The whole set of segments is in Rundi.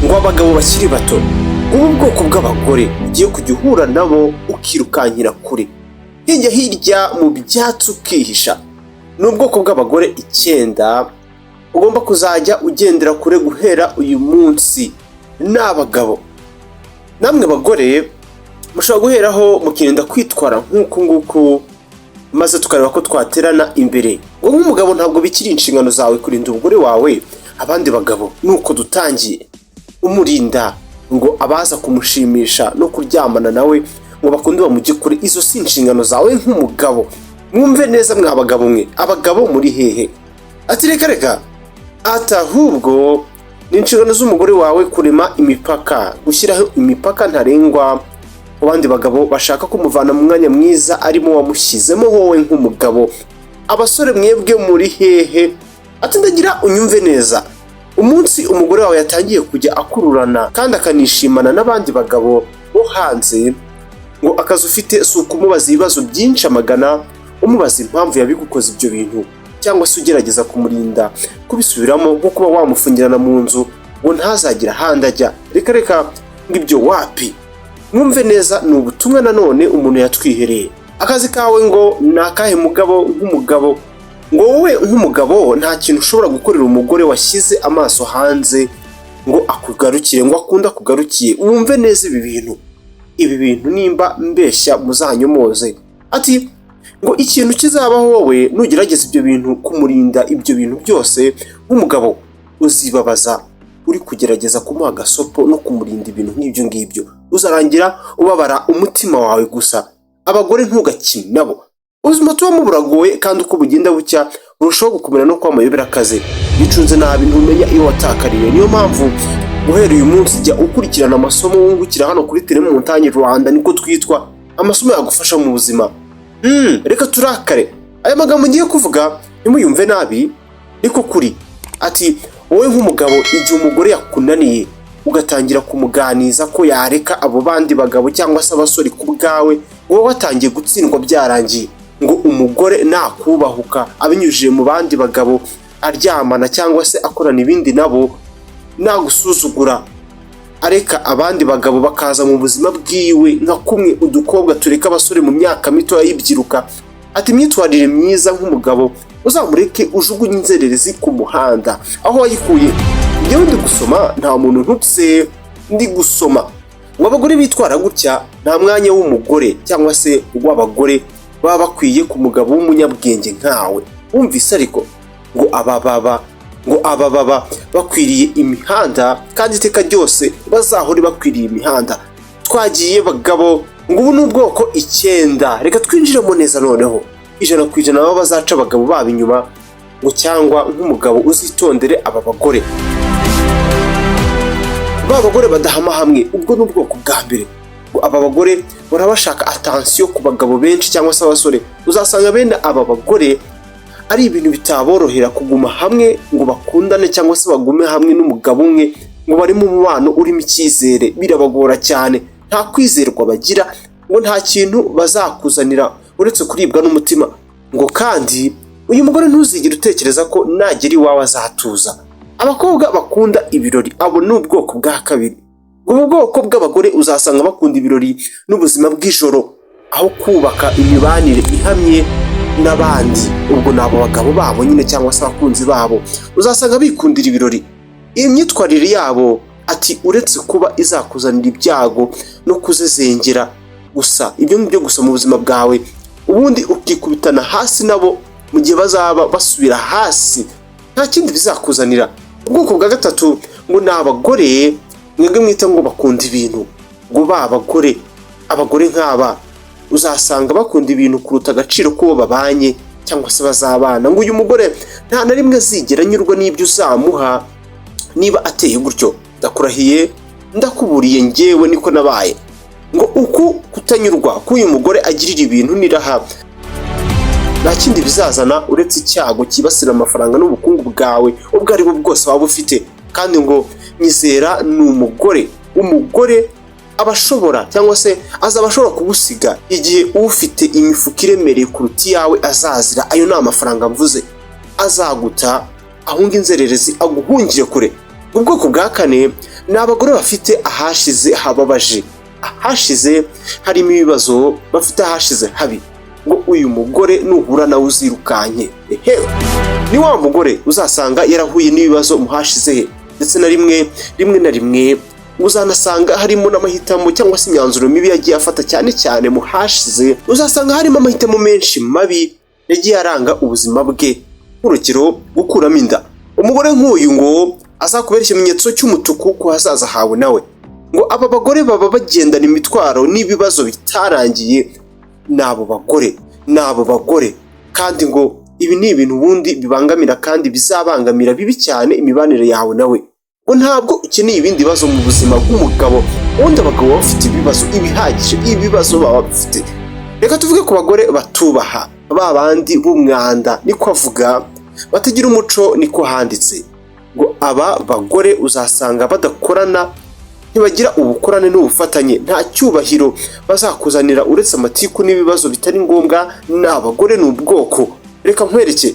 Ngo abagabo bakiri bato, ubu bwoko bw'abagore ugiye kujya uhura nabo ukirukankira kure, hirya hirya mu byatsi ukihisha. Ni ubwoko bw'abagore icyenda ugomba kuzajya ugendera kure guhera uyu munsi. Ni abagabo namwe bagore mushobora guheraho mukirinda kwitwara nk'uku nguku, maze tukareba ko twaterana imbere. Ngo nk'umugabo ntabwo bikiri inshingano zawe kurinda umugore wawe abandi bagabo. Nuko dutangiye umurinda ngo abaza kumushimisha no kuryamana nawe ngo bakunde bamujye kure, izo si inshingano zawe nk'umugabo. Mwumve neza mwa bagabo mwe, abagabo muri hehe? Ati reka reka, ati ahubwo ni inshingano z'umugore wawe kurema imipaka, gushyiraho imipaka ntarengwa ku bandi bagabo bashaka kumuvana mu mwanya mwiza arimo wamushyizemo wowe nk'umugabo. Abasore mwebwe muri hehe? Ati ndagira unyumve neza, umunsi umugore wawe yatangiye kujya akururana kandi akanishimana n'abandi bagabo bo hanze, ngo akazi ufite si ukumubaza ibibazo byinshi amagana, umubaza impamvu yabigukoze ibyo bintu, cyangwa se ugerageza kumurinda kubisubiramo, nko kuba wamufungirana mu nzu ngo ntazagire ahandi ajya. Reka reka, ngo ibyo wapi. Mwumve neza, ni ubutumwa nanone umuntu yatwihereye. Akazi kawe ngo ni akahe mugabo? Nk'umugabo, ngo wowe nk'umugabo nta kintu ushobora gukorera umugore washyize amaso hanze ngo akugarukire, ngo akunde akugarukiye. Wumve neza ibi bintu, ibi bintu nimba mbeshya muzanyomoze. Ati ngo ikintu kizabaho wowe nugerageza ibyo bintu, kumurinda ibyo bintu byose, nk'umugabo uzibabaza uri kugerageza kumuha agasopo no kumurinda ibintu nk'ibyo ngibyo, uzarangira ubabara umutima wawe gusa. Abagore ntugakine nabo. Ubuzima tubamo buragoye, kandi uko bugenda bucya burushaho gukomera no kuba amayobera akaze. Iyo ucunze nabi ntumenya iyo watakariye. Niyo mpamvu guhera uyu munsi jya ukurikirana amasomo wungukira hano kuri Telemontagne Rwanda, niko twitwa, amasomo yagufasha mu buzima. Reka turakare. Aya magambo ngiye kuvuga ntimuyumve nabi, niko kuri. Ati wowe nk'umugabo, igihe umugore yakunaniye ugatangira kumuganiza ko yareka abo bandi bagabo cyangwa se abasore ku bwawe, wowe watangiye gutsindwa, byarangiye. Ngo umugore nakubahuka abinyujije mu bandi bagabo aryamana cyangwa se akorana ibindi nabo, nagusuzugura areka abandi bagabo bakaza mu buzima bwiwe nka kumwe udukobwa tureka abasore mu myaka mitoya y'ibyiruka, ati imyitwarire myiza nk'umugabo uzamureke ujugunye inzererezi ku muhanda aho wayikuye. Njyewe ndi gusoma, nta muntu ntutse, ndi gusoma. Ngo abagore bitwara gutya nta mwanya w'umugore cyangwa se w'abagore baba bakwiye ku mugabo w'umunyabwenge nkawe. Wumvise ariko ngo aba baba bakwiriye imihanda, kandi iteka ryose bazahore bakwiriye imihanda. Twagiye bagabo, ngo ubu ni ubwoko icyenda. Reka twinjiremo neza noneho. 100% baba bazaca abagabo babo inyuma, ngo cyangwa nk'umugabo uzitondere aba bagore, ba bagore badahama hamwe. Ubwo ni ubwoko bwa mbere. Ngo aba bagore bahora bashaka attention ku bagabo benshi cyangwa se abasore. Uzasanga bene aba bagore ari ibintu bitaborohera kuguma hamwe ngo bakundane cyangwa se bagume hamwe n'umugabo umwe, ngo bari mu mubano urimo icyizere. Birabagora cyane, nta kwizerwa bagira, ngo nta kintu bazakuzanira uretse kuribwa n'umutima. Ngo kandi uyu mugore ntuzigere utekereza ko nagera iwawe azatuza. Abakobwa bakunda ibirori, abo ni ubwoko bwa kabiri. Ubu bwoko bw'abagore uzasanga bakunda ibirori n'ubuzima bw'ijoro aho kubaka imibanire ihamye n'abandi. Ubwo ni abo bagabo babo nyine cyangwa se abakunzi babo, uzasanga bikundira ibirori. Iyi myitwarire yabo, ati uretse kuba izakuzanira ibyago no kuzezengera gusa, ibyo ngibyo gusa mu buzima bwawe, ubundi ukikubitana hasi nabo mu gihe bazaba basubira hasi, nta kindi bizakuzanira. Ubwoko bwa gatatu ngo ni abagore mwebwe mwita ngo bakunda ibintu. Ngo ba bagore, abagore nk'aba uzasanga bakunda ibintu kuruta agaciro k'uwo babanye cyangwa se bazabana. Ngo uyu mugore nta na rimwe azigera anyurwa n'ibyo uzamuha niba ateye gutyo. Ndakurahiye, ndakuburiye, ngewe niko nabaye. Ngo uku kutanyurwa k'uyu mugore agirira ibintu n'iraha nta kindi bizazana uretse icyago cyibasira amafaranga n'ubukungu bwawe ubwo ari bwo bwose waba ufite. Kandi ngo nyizera, ni umugore, umugore aba ashobora cyangwa se azaba ashobora kugusiga igihe ufite imifuka iremereye kuruta iyawe azazira. Ayo ni amafaranga mvuze. Azaguta ahunga inzererezi, aguhungire kure. Ubwoko bwa kane Ni abagore bafite ahashize hababaje, ahashize harimo ibibazo, bafite ahashize habi. Ngo uyu mugore nuhura nawe uzirukanke. Ehe, ni wa mugore uzasanga yarahuye n'ibibazo mu hashize he, ndetse na rimwe na rimwe uzanasanga harimo n'amahitamo cyangwa se imyanzuro mibi yagiye afata, cyane cyane mu hashize. Uzasanga harimo amahitamo menshi mabi yagiye aranga ubuzima bwe, nk'urugero gukuramo inda. Umugore nk'uyu ngo azakubera ikimenyetso cy'umutuku ku hazaza hawe nawe. Ngo aba bagore baba bagendana imitwaro n'ibibazo bitarangiye. Ni abo bagore kandi ngo ibi ni ibintu ubundi bibangamira kandi bizabangamira bibi cyane imibanire yawe nawe. Ngo ntabwo ukeneye ibindi bibazo mu buzima bw'umugabo. Ubundi abagabo baba bafite ibibazo ibihagije, ibibazo baba bafite. Reka tuvuge ku bagore batubaha, ba bandi b'umwanda, niko avuga, batagira umuco, niko handitse. Ngo aba bagore uzasanga badakorana, ntibagira ubukorane n'ubufatanye, nta cyubahiro bazakuzanira uretse amatiku n'ibibazo bitari ngombwa. Ni abagore, ni ubwoko. Reka nkwereke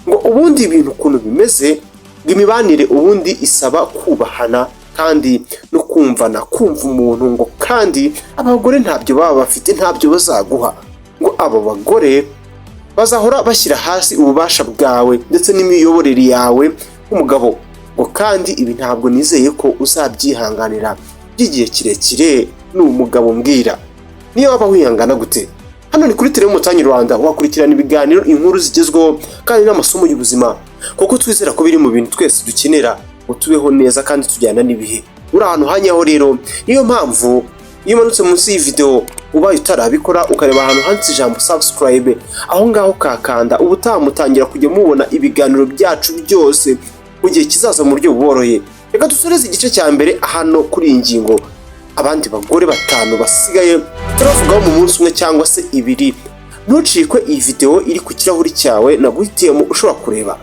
ngo ubundi ibintu ukuntu bimeze. Ngo imibanire ubundi isaba kubahana kandi no kumvana, kumva umuntu. Ngo kandi abagore ntabyo baba bafite, ntabyo bazaguha. Ngo abo bagore bazahora bashyira hasi ububasha bwawe ndetse n'imiyoborere yawe nk'umugabo. Ngo kandi ibi ntabwo nizeye ko uzabyihanganira by'igihe kirekire. Ni umugabo mbwira, niyo waba wihangana gute. Hano ni kuri Telemutanyi Rwanda, wakurikirana ibiganiro, inkuru zigezweho kandi n'amasomo y'ubuzima, kuko twizera ko biri mu bintu twese dukenera ngo tubeho neza kandi tujyana n'ibihe. Uri ahantu hanyaho rero, niyo mpamvu iyo umanutse munsi y'iyi video, ubaye utarabikora, ukareba ahantu handitse ijambo "subscribe", aho ngaho ukakanda, ubutaha mutangira kujya mubona ibiganiro byacu byose mu gihe kizaza mu buryo buboroheye. Reka dusoreze igice cya mbere hano kuri iyi ngingo. Abandi bagore batanu basigaye turavugaho mu munsi umwe cyangwa se ibiri. Ntucikwe iyi video iri ku kirahuri cyawe naguhitiyemo ushobora kureba.